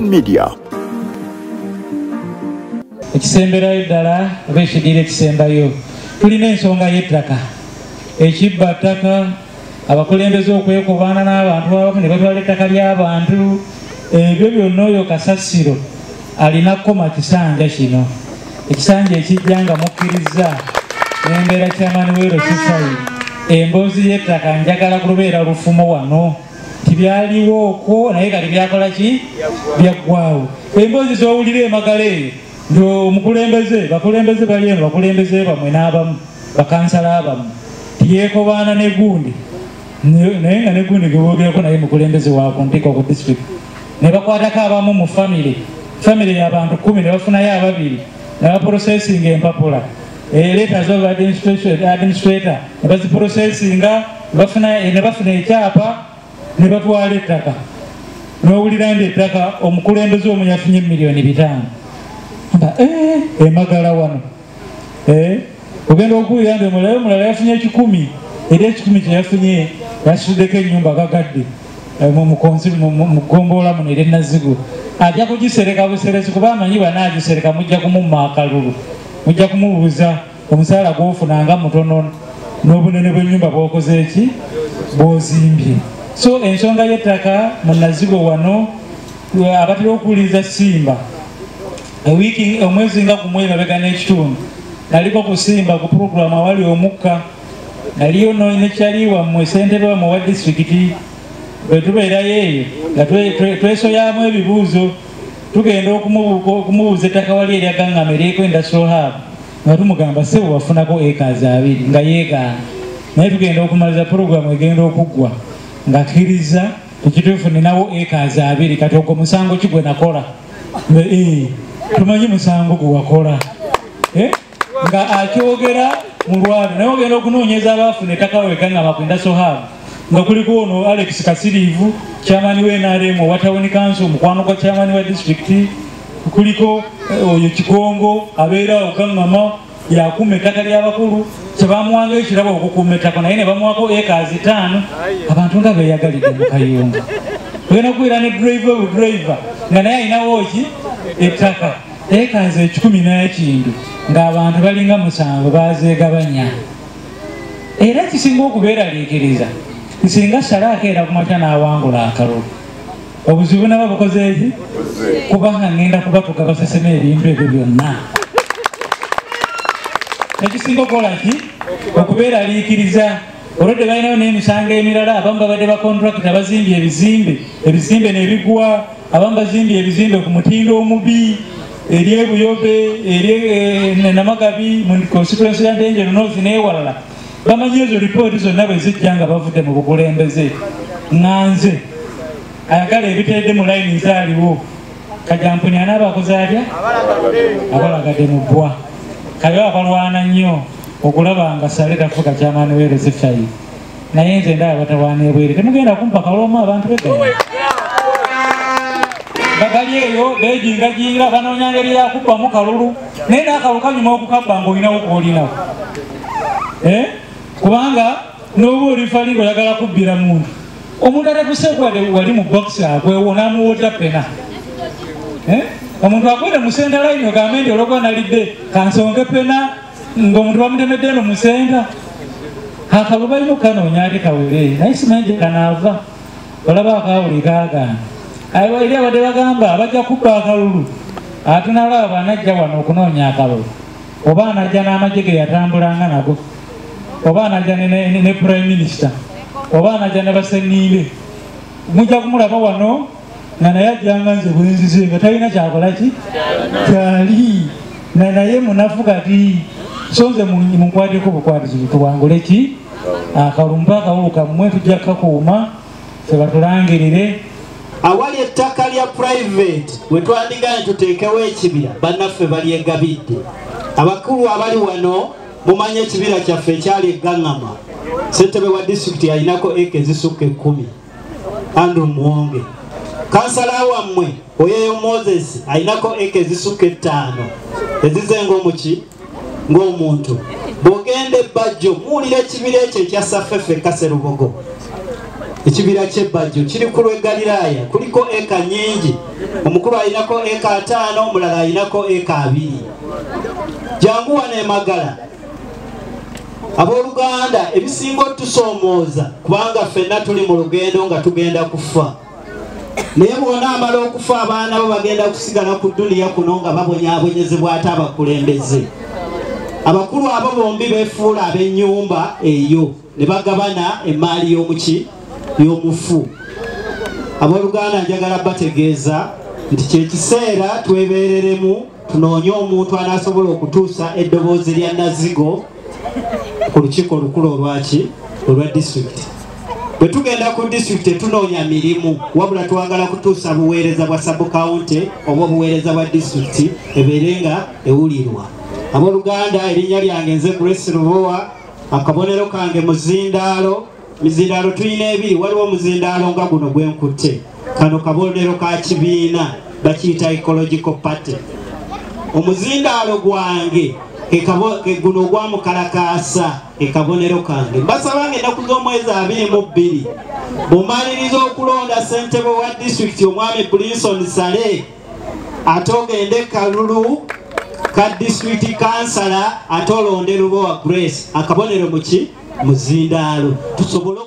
Media. Ekisemberayo ddala oba ekidiiro ekisembayo, tulina ensonga y'ettaka, ekibba ttaka, abakulembeze okwekobaana n'abantu abamu ne batwala ettaka ly'abantu. Ebyo byonna oyo kasasiro alina kukoma kisanja kino, ekisanja ekijja nga mukkiriza n'embeera Chairman w'eRosifayi. Emboozi y'ettaka njagala kulubeera lufumo wano, tibyaliwo okwo naye kati byakola ki? Byaggwawo. Emboozi z'owulira emagala eyo nti omukulembeze, bakulembeze bali eno, bakulembeze bammwe n'abamu, bakansala abamu, tiyeekobaana ne gundi, naye nga ne gundi gwe boogerako naye mukulembeze wa ku ntikko ku disitulikiti, ne bakwatako abamu mu famire, famire y'abantu 10 ne bafunayo ababiri, ne baprocessinga empapula, letters of administrator ne baziprocessinga, ne bafuna ekyapa ne batwala ettaka. N'owulira nti ettaka omukulembeze omu yafunye 5 million. Mba emagala wano ogenda okuwulira nti omulala yafunye 100, era 100 kye yafunye yasuddeko ennyumba gagadde mu ggombola muno era Nazigo, ajja kugisereka buseresi kuba amanyi banaagisereka mujja kumumma akalulu, mujja kumubuuza omusaala gw'ofunanga mutono n'obunene bw'ennyumba bw'okoze eki bw'ozimbye. So ensonga y'ettaka mu Nazigo wano, abatera okuwuliriza Simba, ewiiki omwezi nga gumwe emabega n'ekitundu naliko kusimba ku puroguramu awali omukka, naliyo nekyali wammwe ssentebe wammwe wa disitulikiti. Bwe tubeerayo eyo nga twesoyamu ebibuuzo, tugenda okumubuuza ettaka wali erya Gaŋŋama eryeko industrial hub, nga tumugamba, "Ssebo, wafunako acres 20," nga yeegaana. Naye tugenda okumaliza puroguramu egenda okuggwa ng'akkiriza ekituufu, ninawo acres 20. Kati ogwo musango ki gwe nakola? Tumanyi musango gwe wakola. Nga akyogera mu lwatu, naye ogenda okunoonyeza abaafuna ettaka wegaŋŋama ku industrial hub, nga kuliko ono Alex Kasiriivu, chairman wa NRM owa town council, mukwano gwa chairman wa disitulikiti, kuliko oyo Kigongo abeera awo Gaŋŋama, yakuuma ettaka ly'abakulu, kyebamuwanga ekirabo okukuuma ettaka, naye ne bamuwako acres 5. Abantu nga beeyagalidde mu Kayunga. Ogenda okubeera ne driver bu driver nga naye alinawo ki ettaka acres 100 n'ekintu, ng'abantu balinga 7 bazeegabanya. Era kisinga okubeeraliikiriza, nsinga Salaako era kumakya n'awangula akalulu, obuzibu naba bukoze eki? Kubanga ngenda kubatuga basesema ebintu ebyo byonna. Ekisinga okukola ki okubeeraliikiriza, olwedde balinayo n'emisango emirala. Abamu babadde bakontrakita, bazimbye ebizimbe, ebizimbe nebigwa, abamu bazimbye ebizimbe ku mutindo omubi eri Ebuyobe, eri Namagabi mu constituency ya Ntenjeru North n'ewalala. Bamanyi ezo ripooti zonna bwe zijja nga bavudde mu bukulembeze. Ŋŋanze ayagala ebiteedde mu layini nzaaliwo Kajampuni anaaba akoze atya? Abalagadde mu bbwa. Kale abalwana nnyo okulaba nga Sale tafuuka chairman w'eRosifayi, naye nze ndaba batawaana ebwere. Temugenda kumpa kaloomu. Abantu begaya bali eyo beejingajinga, banoonya ngeri yakubbamu kalulu, naye n'akalulu kanyuma okukabba ng'olinawo kwolinawo, kubanga n'oba olifali ng'oyagala kubbira muntu, omuntu atakuseeko wali mu bokisi agwewo n'amuwota pena. Omuntu agwere mu center line, ogambe nti olwokuba nalidde kansonge pena, ng'omuntu bamutemedde eno mu center. Akalulu balina okukanoonya ate kawere, naye simanyi gye kanaava. Olaba akawuli kaagaana eri abadde bagamba abajja kubba akalulu, ate nalaba bwanajja wano okunoonya akalulu, oba anajja n'amagye ge yatambulanga nago, oba anajja ne prime minister, oba anajja ne basenimbe. Mujja kumulaba wano nga naye ajjanga nze bwenzize, nga talina kyakola ki kyali naye munafu. Kati so nze munkwateko bukwatizi, tuwangule ki akalulu, mpa akalulu kammwe, tujja kukakuuma fe batulangirire. Awali ettaka lya private we twandiganye tuteekewo ekibira, bannaffe balyegabidde. Abakulu abali wano mumanye ekibira kyaffe ekyali egaŋŋama, ssentebe wa disitulikiti alinako eka ezisukka 10, Andrew Muwonge. Kansala wammwe oyeyo Moses alinako eka ezisukka 5 ezize ng'omuki ng'omuntu. Bw'ogenda ebbajjo muwulira ekibira ekyo ekya Safefe Kaserubogo. Ekibira ky'ebbajjo kiri ku lw'e Galiraaya, kuliko eka nnyingi. Omukulu alinako eka 5, omulala alinako eka 2. Jangu wano e Magala. Abooluganda, ebisinga otusoomooza kubanga ffenna tuli mu lugendo nga tugenda kufa. Naye bw'onaamala okufa abaana bo bagenda kusigala ku dduniya kuno nga babonyaabonyezebwa ate abakulembeze. Abakulu abo bombi beefuula ab'ennyumba eyo ne bagabana emmaali y'omuki y'omufu. Abooluganda, njagala bategeeza nti kyekiseera twebeereremu, tunoonye omuntu anaasobola okutuusa eddoboozi lya Nazigo ku lukiiko olukulu olwaki olwa disitulikiti. Bwe tugenda ku disitulikiti tetunoonya mirimu, wabula twagala kutuusa buweereza bwa sub-county oba obuweereza bwa disitulikiti ebeere nga ewulirwa. Abooluganda, erinnya lyange nze Grace Lubowa, akabonero kange muzindaalo. Mizindaalo tulina ebiri, waliwo omuzindaalo nga guno gwe nkutte. Kano kabonero ka kibiina, bakiyita Ecological Party. Omuzindaalo gwange guno ogwa mukalakaasa, ekabonero kange. Mbasaba nga ennaku z'omwezi 22 bw'omaliriza okulonda ssentebe wa disitulikiti omwami Brinson Saleh, ate ogende kalulu ka disitulikiti kansala, ate olonde Lubowa Grace, akabonero muki muzindaalo, tusobole